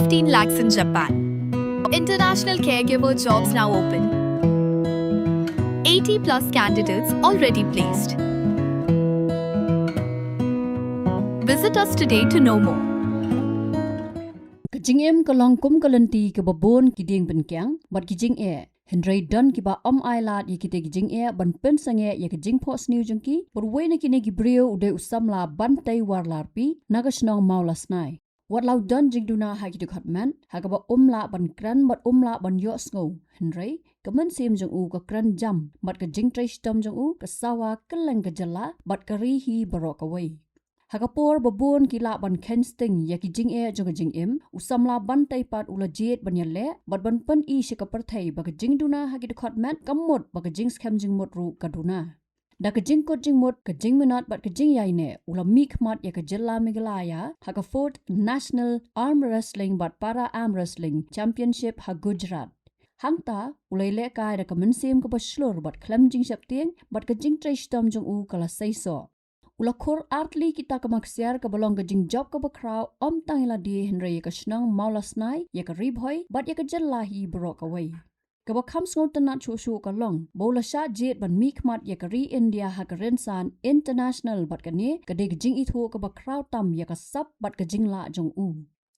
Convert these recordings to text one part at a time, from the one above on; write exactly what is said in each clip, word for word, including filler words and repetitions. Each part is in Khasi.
fifteen lakhs in Japan. International caregiver jobs now open. eighty plus candidates already placed. Visit us today to know more. Ka jingim ka long kum ka lynti kaba bun ki dieng pynkiang bad ki jingeh. Hynrei don kiba ym ailad ïa kita ki jingeh ban pynsangeh ïa ka jingphohsniew jong ki. Bad uwei na kine ki briew u dei u samla Bantei Warlarpi na ka shnong Mawlasnai. Wat la u don jingduna ha ki dkhot met ha kaba um lah ban kren bad um lah ban ïohsngew, hynrei ka mynsiem jong u ka kren jam bad ka jingtrei shitom jong u ka sawa kylleng ka jylla bad ka ri hi baroh kawei. Ha ka por ba bun ki lah ban kheiñ sting ïa ki jingeh jong ka jingim, u samla Bantei pat u la jied ban ïaleh bad ban pyni sha ka pyrthei ba ka jingduna ha ki dkhot met ka mut ba ka jingskhem jingmut ruh ka duna. Da ka jingkut jingmut, ka jingminot bad ka jingïaineh, u la mihkhmat ïa ka jylla Meghalaya ha ka fourth National Arm Wrestling bad Para Arm Wrestling Championship ha Gujarat. Hangta u la ïalehkai da ka mynsiem kaba shlur bad khlem jingsheptieng bad ka jingtrei shitom jong u ka la seisoh. U la khur artylli kita ka maksiar kaba long ka jingjop kaba khraw ym tang ïa lade hynrei ïa ka shnong Mawlasnai, ïa ka Ri Bhoi bad ïa ka jylla hi baroh kawei. Kaba kham sngewtynnat shuh shuh ka long ba u la shah jied ban mihkhmat ïa ka ri India ha ka rynsan international bad kane ka dei ka jingithuh kaba khraw tam ïa ka sap bad ka jinglah jong u.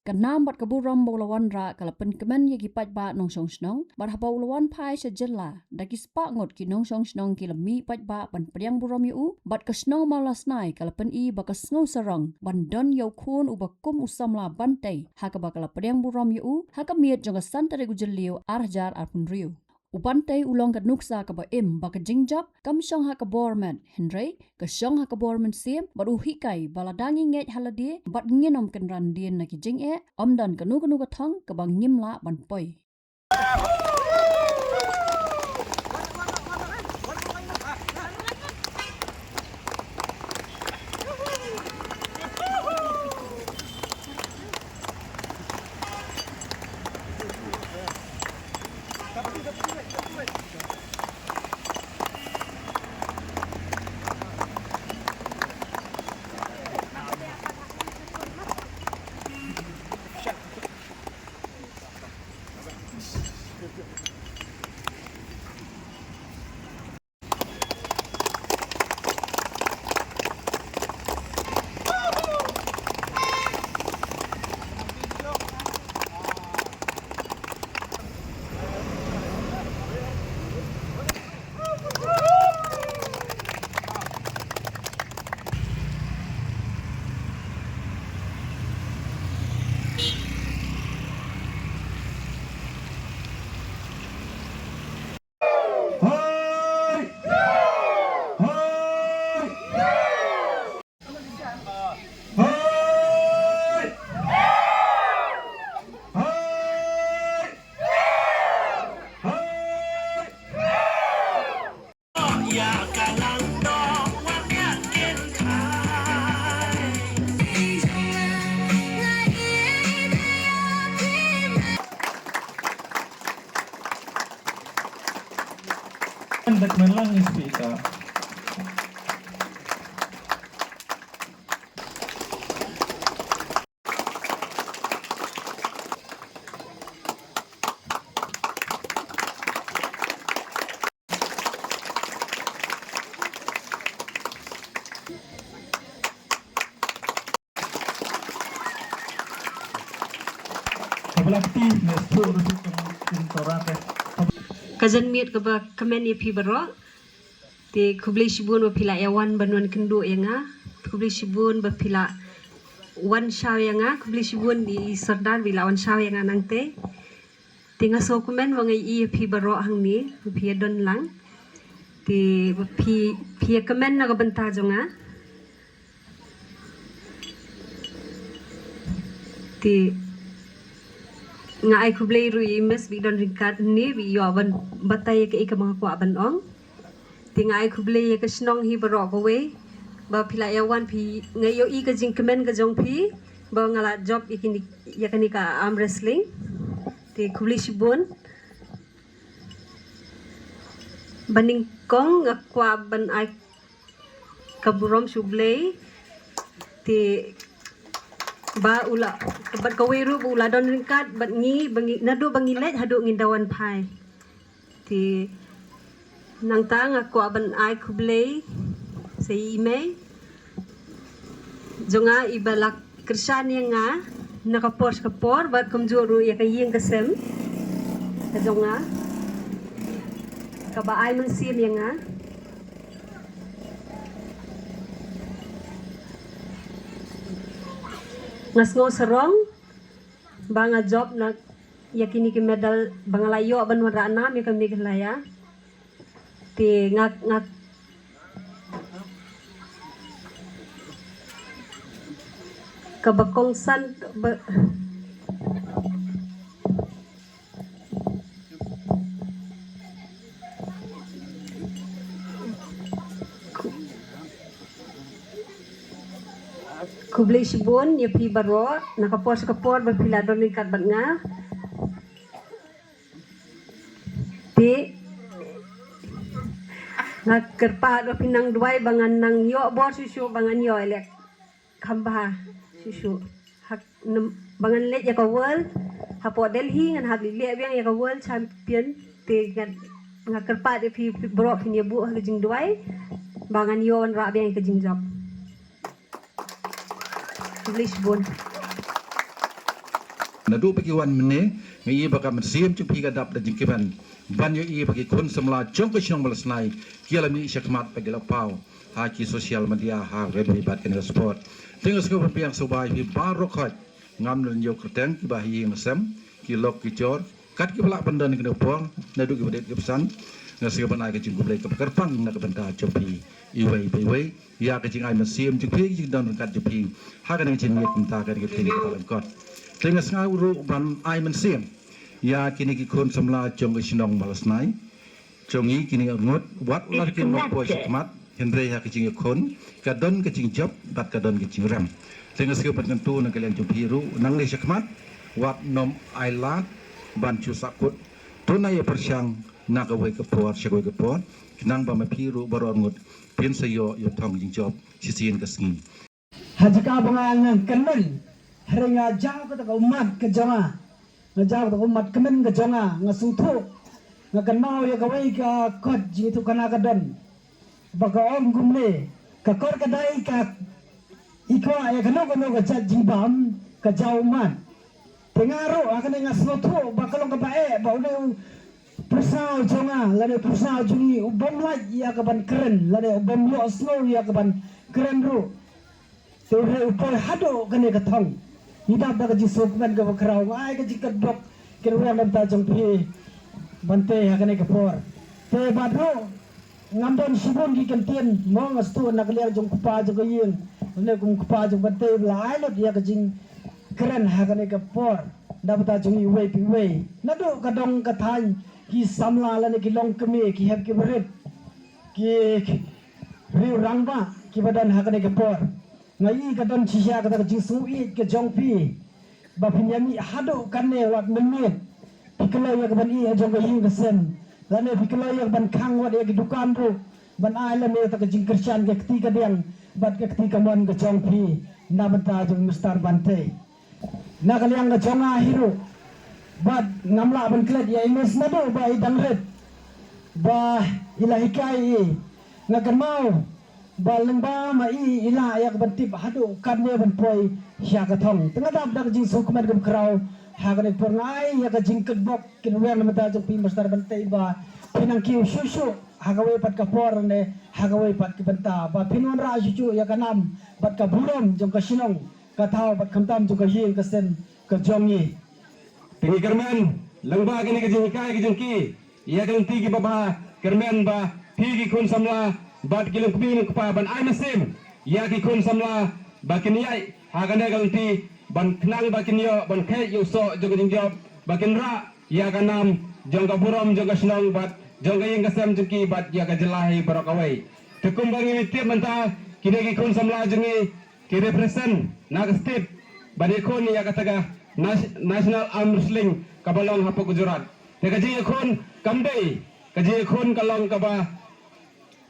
Ka nam bad ka burom ba u la wanrah ka la pynkmen ïa ki paidbah nongshong shnong bad haba u la wan phai sha jylla da ki spah ngut ki nongshong shnong ki la mih paidbah ban pdiang burom ïa u bad ka shnong Mawlasnai ka la pyni ba ka sngewsarong ban don ïa u khun uba kum u samla Bantei ha kaba ka la pdiang burom ïa u ha ka miet jong ka san tarik u Jylliew ar hajar arphew hynriew. U Bantei u long ka nuksa kaba im ba ka jingjop kam shong ha ka bor met hynrei ka shong ha ka bor mynsiem bad u hikai ba lada ngi ngeit ha lade bad ngin ym kynran dien na ki jingeh, ym don kano kano ka thong kaba ngim lah ban poi. Ka janmiet kaba kmen ïa phi baroh. Te khublei shibun ba phi la ïa wan ban wan kynduh ïa nga. Khublei shibun ba phi la wan shaw ïa nga. Khublei shibun i Sordar ba i la wan shaw ïa nga nangtei. Te nga sngewkmen ba nga ïohi ïa phi baroh hangne ba phi ïa don lang. Te ba phi, phi ïa kmen na ka bynta jong nga. Te nga ai khublei ruh ïa i Miss ba i don ryngkat hangne ba i ïoh ban batai ïa kaei kaba nga kwah ban ong. Te nga ai khublei ïa ka shnong hi baroh kawei ba phi la ïa wan, phi, nga ïohi ka jingkmen ka jong phi ba nga la jop ïa kine, ïa kane ka arm wrestling. Te khublei shibun. Ba nyngkong nga kwah ban ai ka burom sha U Blei. Te Ba u la, bad kawei ruh ba u la don ryngkat bad ngi, ba ngi, naduh ba ngi leit haduh ngin da wan phai. Te nangta nga kwah ban ai khublei sa i mei jong nga iba la kyrshan ïa nga na ka por sha ka por, bad kumjuh ruh ïa ka ïing ka sem ka jong nga kaba ai mynsiem ïa nga. Nga sngew sarong ba nga jop na ïa kine ki medal ba nga la ïoh ban wanrah nam ïa ka Meghalaya. Te nga, nga kaba kongsan ba Khublei shibun ïa phi baroh na ka por sha ka por ba phi la don ryngkat bad nga. Te nga kyrpad ba phin nang duwai ba ngan nang ïoh bor shuh shuh, ba ngan ïoh leh kham bha shuh shuh. Hak, ba ngan leit ïa ka world, hapoh Delhi ngan hap leit leh biang ïa ka world champion. Te nga, nga kyrpad ïa phi baroh phin ïa buh ha ka jingduwai ba ngan ïoh wanrah biang ïa ka jingjop. Khublei shibun. Naduh ba ki wan mynne, nga i ba ka mynsiem jong phi ka dap da jingkmen ban ïohi ba ki khun samla jong ka shnong Malasnai ki la mih shakhmat bad ki la paw ha ki social media ha ka kynja bad kane ka sport. Te nga sngew ban pdiang sngewbha ïa phi baroh khoit, ngam don ïa u kyrteng, kiba ha ïing ha sem, ki lok ki jor, kat kiba lah ban don kane ka por, naduh kiba dei kiba san. Nga sngew ban ai ka jingkhublei kaba kyrpang na ka bynta jong phi iwei pa iwei ïa ka jingai mynsiem jong phi, ka jingdon ryngkat jong phi ha kane ka jingïeit mynta, kane ka thing kaba lyngkot. Te nga sngew ruh ban ai mynsiem ïa kine ki khun samla jong ka shnong Malasnai jong ngi, kine arngut, wat la ki mot poi shakhmat, hynrei ha ka jingïakhun ka don ka jingjop bad ka don ka jingrem. Te nga sngew ban kyntu na ka liang jong phi ruh, nangne shakhmat wat nym ai lad ban shu sahkut. To nang ïa pyrshang na kawei ka por sha kawei ka por, khnang ba ma phi ruh baroh arngut phin sa ïoh ïa u thong jingjop shisien ka sngi. Ha jaka ba nga nang kmen, hynrei nga jaw kata ka ummat ka jong nga, nga jaw kata ka ummat kmen ka jong nga, nga sngewthuh, nga kynmaw ïa kawei ka kot jingïathuhkhana ka don, ba ka ong kumne, ka kor ka dai ka i kwah ïa kano kano ka jait jingbam ka jaw ummat. Te nga ruh ha kane nga sngewthuh ba ka long kaba eh ba une u pyrsa jong nga lane u pyrsa jong ngi u bym lait ïa ka ban kren lane u bym ïohsngew ïa ka ban kren ruh. Te u hynrei u poi haduh kane ka thong. Ngi dap da ka jingsngewkmen kaba khraw, nga ai ka jingkyrpad kyrwiang na bynta jong phi Bantei ha kane ka por. Te bad ruh ngam don shibun ki kyntien, mo nga sngewthuh na ka liang jong u kpa jong ka ïing, lane kum u kpa jong Bantei ba la ai lut ïa ka jingkren ha kane ka por na bynta jong iwei pa iwei. Naduh ka dong ka thaiñ, ki samla lane ki longkmie, ki hep ki barit, ki riew rangbah kiba don ha kane ka por. Nga i ka don shisha kata ka jingsngewïeit ka jong phi ba phin ïa mih haduh kane wat mynmiet. Phi kloi ïa ka ban ïeh ha jong ka ïing ka sem, lane phi kloi ïa ka ban khang wat ïa ki dukan ruh ban ai lane kata ka jingkyrshan ka kti kadiang bad ka kti kamon ka jong phi na bynta jong Mister Bantei. Na ka liang ka jong nga hi ruh, bad ngam lah ban klet ïa i Miss naduh ba i dang rit ba i la hikai i. Nga kynmaw ba lyngba ma i i lah ïa ka ban tip haduh katne ban poi sha ka thong. Te nga dap da ka jingsngewkmen kaba khraw ha kane ka por, nga ai ïa ka jingkyrpad kyrwiang na bynta jong phi Mister Bantei ba phin nang kiew shuh shuh ha kawei pat ka por ne ha kawei pat ka bynta, ba phin wanrah shuh shuh ïa ka nam bad ka burom jong ka shnong, ka thaw bad khamtam jong ka ïing ka sem ka jong ngi. Te ngi kyrmen lyngba kane ka jinghikai ka jong ki ïa ka lynti kiba bha, kyrmen ba phi ki khun samla bad ki longkmie longkpa ban ai mynsiem ïa ki khun samla ba kin ïaid ha kane ka lynti ban khnang ba kin ïoh ban kheit ïa u soh jong ka jingjop, ba kin rah ïa ka nam jong ka burom jong ka shnong bad jong ka ïing ka sem jong ki bad ïa ka jylla hi baroh kawei. Te kumba ngi tip mynta, kine ki khun samla jong ngi ki represent na ka state ban ïakhun ïa kata ka nas-, National Arm Wrestling kaba long hapoh Gujarat. Te ka jingïakhun kam dei ka jingïakhun ka long kaba,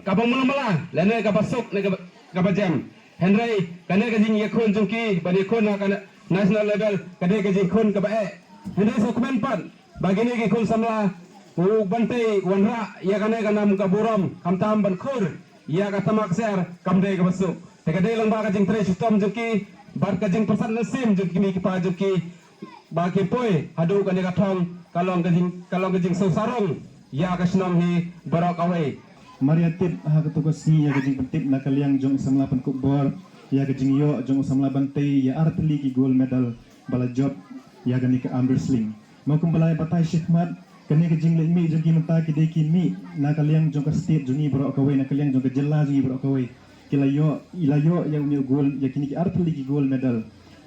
kaba mula mula lane kaba suk ne kaba, kaba jem. Hynrei kane ka jingïakhun jong ki ban ïakhun ha kane, National level ka dei ka jingkhun kaba eh. Hynrei sngewkmen pat ba kine ki khun samla u Bantei u wanrah ïa kane ka nam ka burom, khamtam ban khur ïa ka tama ksiar kam dei kaba suk. Te ka dei lang ba ka jingtrei shitom jong ki bad ka jingpyrsad mynsiem jong ki kmie ki kpa jong ki ba ki poi haduh kane ka thong ka long ka jing, ka long ka jingsngewsarong ïa ka shnong hi baroh kawei. Mar ïa tip ha kato ka sngi ïa ka jingpyntip na ka liang jong i samla Pynkup Bor ïa ka jingïoh jong u samla Bantei ïa artylli ki gold medal ba la jop ïa kane ka arm wrestling. Mo kumba la batai shakhmat, kane ka jingleit mih jong ki mynta ki dei ki mih na ka liang jong ka state jong ngi baroh kawei, na ka liang jong ka jylla jong ngi baroh kawei. Ki la ïoh, i la ïoh ïa une u gold, ïa kine ki artylli ki gold medal.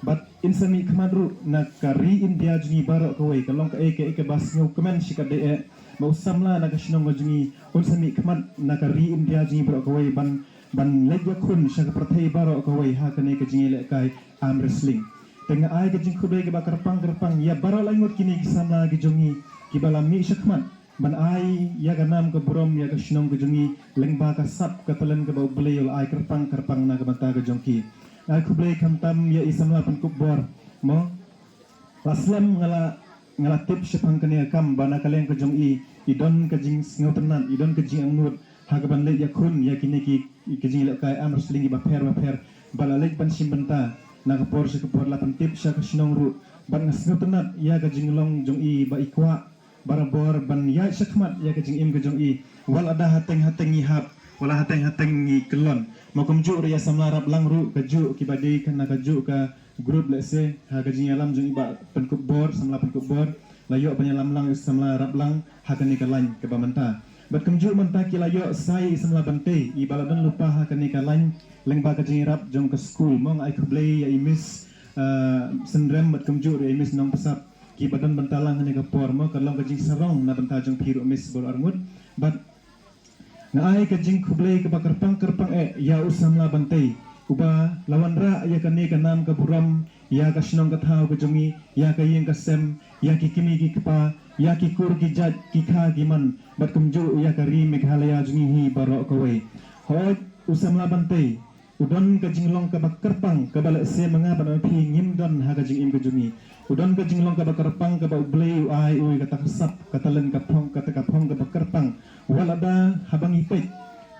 Bad in sa mih khmat ruh na ka ri India jong ngi baroh kawei, ka long kaei kaei kaba sngewkmen shikatdei eh ba u samla na ka shnong ka jong ngi un sa mih khmat na ka ri India jong ngi baroh kawei ban, ban leit ïakhun sha ka pyrthei baroh kawei ha kane ka jingïalehkai arm wrestling. Te nga ai ka jingkhublei kaba kyrpang kyrpang ïa baroh laingut kine ki samla ki jong ngi kiba la mih shakhmat ban ai ïa ka nam ka burom ïa ka shnong ka jong ngi lyngba ka sap ka talent kaba U Blei u la ai kyrpang kyrpang na ka bynta ka jong ki. Nga ai khublei khamtam ïa i samla Pynkup Bor. Mo, la slem nga la, nga la tip shaphang kane ka kam ba na ka liang ka jong i, i don ka jingsngewtynnat, i don ka jingangnud ha kaban leit ïakhun ïa kine ki, ki jingïalehkai arm wrestling kiba pher ba pher. Ba la leit ban shim bynta na ka por sha ka por, la pyntip sha ka shnong ruh. Bad nga sngewtynnat ïa ka jinglong jong i ba i kwah barabor ban ïaid shakhmat ïa ka jingim ka jong i. Wat la da hateng hateng ngi hap, wat la hateng hateng ngi kyllon. Mo kumjuh ruh ïa samla Raplang ruh, kajuh kiba dei ka na kajuh ka group, lehse ha ka jingïalam jong i Bah Pynkup Bor, samla Pynkup Bor, la ïoh ban ïalam lang ïa samla Raplang ha kane ka line kaba mynta. Bad kumjuh mynta ki la ïoh sa ïa i samla Bantei, iba la don lypa ha kane ka line lyngba ka jingïarap jong ka skul. Mo nga ai khublei ïa i Miss, ah, Synrem bad kumjuh ruh ïa i Miss Nongpynsap kiba don bynta lang ha kane ka por. Mo ka long ka jingsarong na bynta jong phi ruh Miss baroh arngut. Bad nga ai ka jingkhublei kaba kyrpang kyrpang eh ïa u samla Bantei uba la wanrah ïa kane ka nam ka burom ïa ka shnong ka thaw ka jong ngi, ïa ka ïing ka sem, ïa ki kmie ki kpa, ïa ki kur ki jait, ki kha ki man, bad kumjuh ïa ka ri Meghalaya jong ngi hi baroh kawei. Hooid, u samla Bantei u don ka jinglong kaba kyrpang kaba lehse ma nga bad ma phi ngim don ha ka jingim ka jong ngi. U don ka jinglong kaba kyrpang kaba U Blei u ai u ïa kata ka sap, ka talent, ka phong, kata ka phong kaba kyrpang. Wat la da haba ngi peit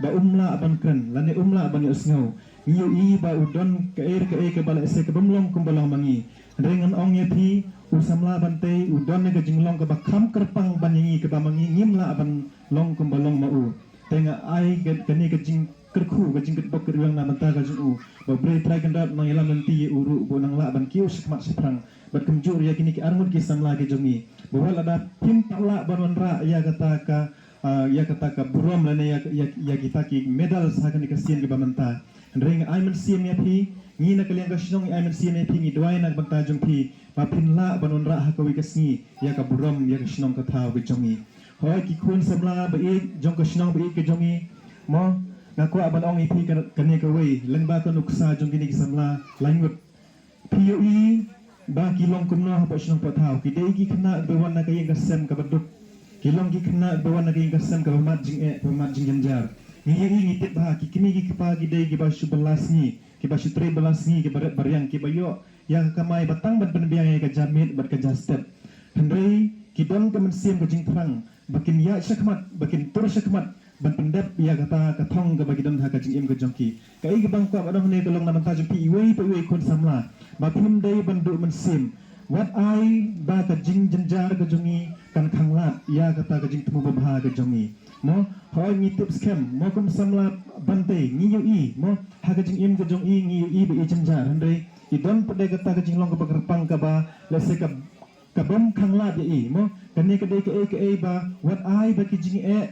ba um lah ban kren lane um lah ban ïohsngew, ngi ïohi ba u don kaei re kaei kaba lehse ka bym long kumba long ma ngi. Hynrei ngan ong ïa phi, u samla Bantei u don ïa ka jinglong kaba kham kyrpang ban ïa ngi kaba ma ngi ngim lah ban long kumba long ma u. Te nga ai ka, kane ka jingkyrkhu, ka jingkyrkhu kyrkhu na bynta ka jong u, ba U Blei Trai Kynrad nang ïalam lynti ïa u ruh, ba u nang lah ban kiew shakhmat shaphrang. Bad kumjuh ruh ïa kine ki arngut ki samla ki jong ngi, ba wat la da phim pat lah ban wanrah ïa kata ka, ah, ïa kata ka burom lane ïa, ïa, ïa kita ki medal ha kane ka sien kaba mynta. Hynrei nga ai mynsiem ïa phi, ngi na ka liang ka shnong ngi ai mynsiem ïa phi, ngi duwai na ka bynta jong phi ba phin lah ban wanrah ha kawei ka sngi ïa ka burom ïa ka shnong ka thaw ka jong ngi. Hooid ki khun samla ba ïeit jong ka shnong ba ïeit ka jong ngi, mo, nga kwah ban ong ïa phi ka, kane kawei lyngba ka nuksa jong kine ki samla laingut. Phi ïohi ba ki long kumno hapoh shnong hapoh thaw? Ki dei ki khynnah kiba wan na ka ïing ka sem kaba duk. Ki long ki khynnah kiba wan na ka ïing ka sem kaba mad jingeh, kaba mad jingjynjar. Ngi ïohi, ngi tip ba ki kmie ki kpa ki dei kiba shu bylla sngi, kiba shu trei bylla sngi, kiba ret ba riang, kiba ïoh ïa ka kamai ba tang ban pynbiang ïa ka jamiet bad ka jastep. Hynrei ki don ka mynsiem ka jingthrang ba kin ïaid shakhmat, ba kin tur shakhmat ban pyndep ïa kata ka thong kaba ki don ha ka jingim ka jong ki. Kaei kaba nga kwah ban ong hangne ka long na bynta jong phi iwei pa iwei khun samla, ba phim dei ban duh mynsiem. Wat ai ba ka jingjynjar ka jong ngi kan khanglad ïa kata ka jingthmu babha ka jong ngi. Mo, hooid ngi tip skhem, mo kum samla Bantei ngi ïohi, mo, ha ka jingim ka jong i ngi ïohi ba i jynjar, hynrei i don pat de kata ka jinglong kaba kyrpang kaba lehse ka, ka bym khanglad ïa i, mo. Kane ka dei kaei kaei ba wat ai ba ki jingeh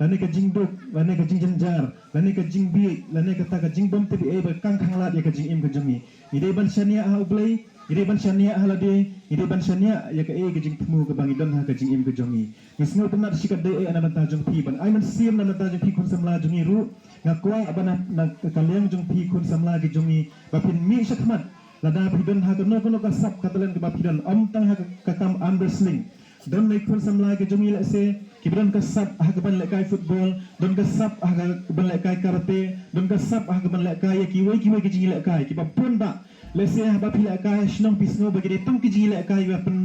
lane ka jingduk lane ka jingjynjar lane ka jingbieit lane kata ka jingbymtip ei ba kan khanglad ïa ka jingim ka jong ngi. Ngi dei ban shaniah ha U Blei, ngi dei ban shaniah ha lade, ngi dei ban shaniah ïa kaei ka jingthmu kaba ngi don ha ka jingim ka jong ngi. Ngi sngewtynnat shikatdei eh na bynta jong phi, ban ai mynsiem na bynta jong phi khun samla jong ngi ruh. Nga kwah ba na, na ka liang jong phi khun samla ki jong ngi ba phin mih shakhmat. Lada phi don ha kano kano ka sap ka talent kaba phi don, ym tang ha ka, ka kam arm wrestling. Don na ki khun samla ki jong ngi lehse kiba don ka sap ha kaban lehkai football, don ka sap ha kaban lehkai karate, don ka sap ha kaban lehkai ïa kiwei kiwei ki jingïalehkai kiba bun bah. Lehse haba phi lehkai ha shnong phi sngew ba ki dei tang ki jingïalehkai kiba pyn,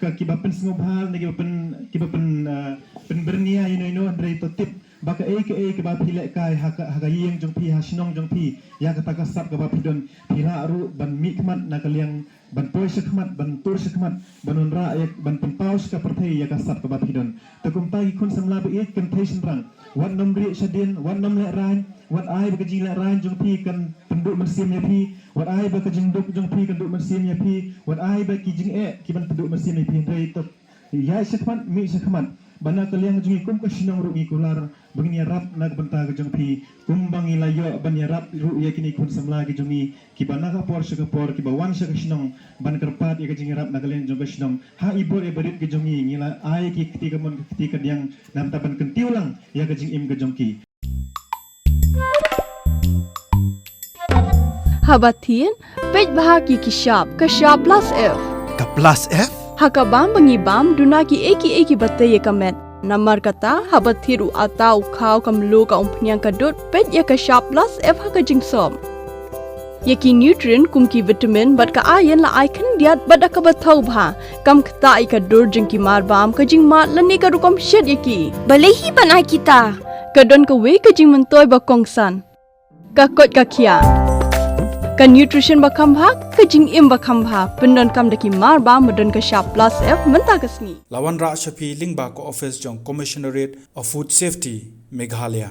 ka, kiba pynsngewbha ne kiba pyn, kiba pyn, ah, pynbyrngia ïa ino ino, hynrei to tip ba kaei kaei kaba phi lehkai ha ka, ha ka ïing jong phi, ha shnong jong phi, ïa kata ka sap kaba phi don, phi lah ruh ban mih khmat na ka liang ban poi shakhmat, ban tur shakhmat, ban wanrah ïa, ban pynpaw sha ka pyrthei ïa ka sap kaba phi don. Te kumta ki khun samla ba ïeit, kynthei shynrang, wat nym rieh shadien, wat nym lehraiñ, wat ai ba ka jinglehraiñ jong phi kan pynduh mynsiem ïa phi, wat ai ba ka jingduk jong phi kan duh mynsiem ïa phi, wat ai ba ki jingeh ki ban pynduh mynsiem ïa phi, hynrei to ïaid shakhmat, mih shakhmat, ba na ka liang jong ngi kum ka shnong ruh ngi kular ba ngin ïarap na ka bynta ka jong phi, kumba ngi la ïoh ban ïarap ruh ïa kine khun samla ki jong ngi kiba na ka por sha ka por kiba wan sha ka shnong ban kyrpad ïa ka jingïarap na ka liang jong ka shnong. Ha i bor i barit ki jong ngi, ngi la ai ki kti kamon ka kti kadiang namar ban kyntiew lang ïa ka jingim ka jong ki. Haba thied, peit bha ki ki shap, ka shap plus F. Ka plus F? Ha ka bam ba ngi bam, duna kiei kiei kiba tei ïa ka met. Namar kata, haba thied u atta, u khaw, ka mluh, ka umphniang, ka dud, peit ïa ka shap plus F ha ka jingsop. Ïa ki nutrient kum ki vitamin bad ka iron la ai khyndiat bad da kaba thaw bha, kam ktah ïa ka dur jong ki marbam, ka jingmad lane ka rukom shet ïa ki. Balei hi ban ai kita? Ka don kawei ka jingmyntoi ba kongsan. Ka koit ka khiah. Ka nutrition ba kham bha, ka jingim ba kham bha, pyndonkam da ki marbam ba don ka shap plus F mynta ka sngi. La wanrah sha phi lyngba ka office jong Commissionerate of Food Safety, Meghalaya.